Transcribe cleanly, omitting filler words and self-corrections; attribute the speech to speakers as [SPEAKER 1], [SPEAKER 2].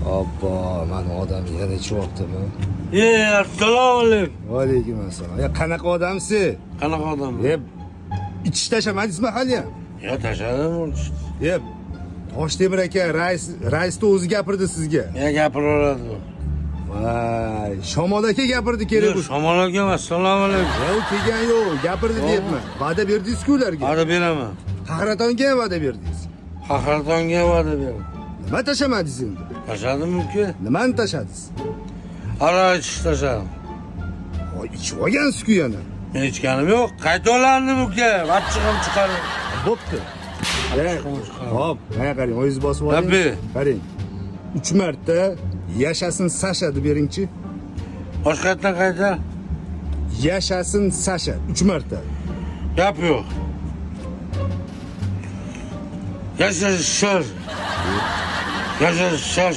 [SPEAKER 1] Obbo, mani odam yana ichyaptimi?
[SPEAKER 2] E, assalomu alaykum.
[SPEAKER 1] Va alaykum assalom. Ya qanaqa odamsiz?
[SPEAKER 2] Qanaqa odam?
[SPEAKER 1] E, ichish tashlamadingizmi haliyam?
[SPEAKER 2] Yo, tashladim.
[SPEAKER 1] E, Toshtemir aka, rais, raisni o'zi gapirdi sizga.
[SPEAKER 2] Men gapiraveradi.
[SPEAKER 1] Voy, Shamol aka gapirdi kerak
[SPEAKER 2] Yo'q,
[SPEAKER 1] bo'lsa.
[SPEAKER 2] Shamol aka, assalomu alaykum.
[SPEAKER 1] Ya u kelgan yo'q, gapirdi deyapman. Va'da berdingiz-ku ularga.
[SPEAKER 2] Va'da beraman.
[SPEAKER 1] Qahratonga ham va'da berdingiz.
[SPEAKER 2] Qahratonga va'da beraman.
[SPEAKER 1] Nima tashlamadingiz endi?
[SPEAKER 2] Tashladim uka.
[SPEAKER 1] Nimani tashladingiz?
[SPEAKER 2] Aroq ichish tashladim.
[SPEAKER 1] Voy, ichib olgansiz-ku yana.
[SPEAKER 2] Men ichganim yo'q. Qayta olandim uka. Vachchig'im chiqarib.
[SPEAKER 1] Bo'pti. Hop, mana qarang, o'zingiz bosib oling.
[SPEAKER 2] Rabbi.
[SPEAKER 1] Qarang. 3 marta yashasin Sasha deb beringchi.
[SPEAKER 2] Boshqatdan qayta.
[SPEAKER 1] Yashasin Sasha 3 marta.
[SPEAKER 2] Gap yo'q. Yashashin. Yashashin.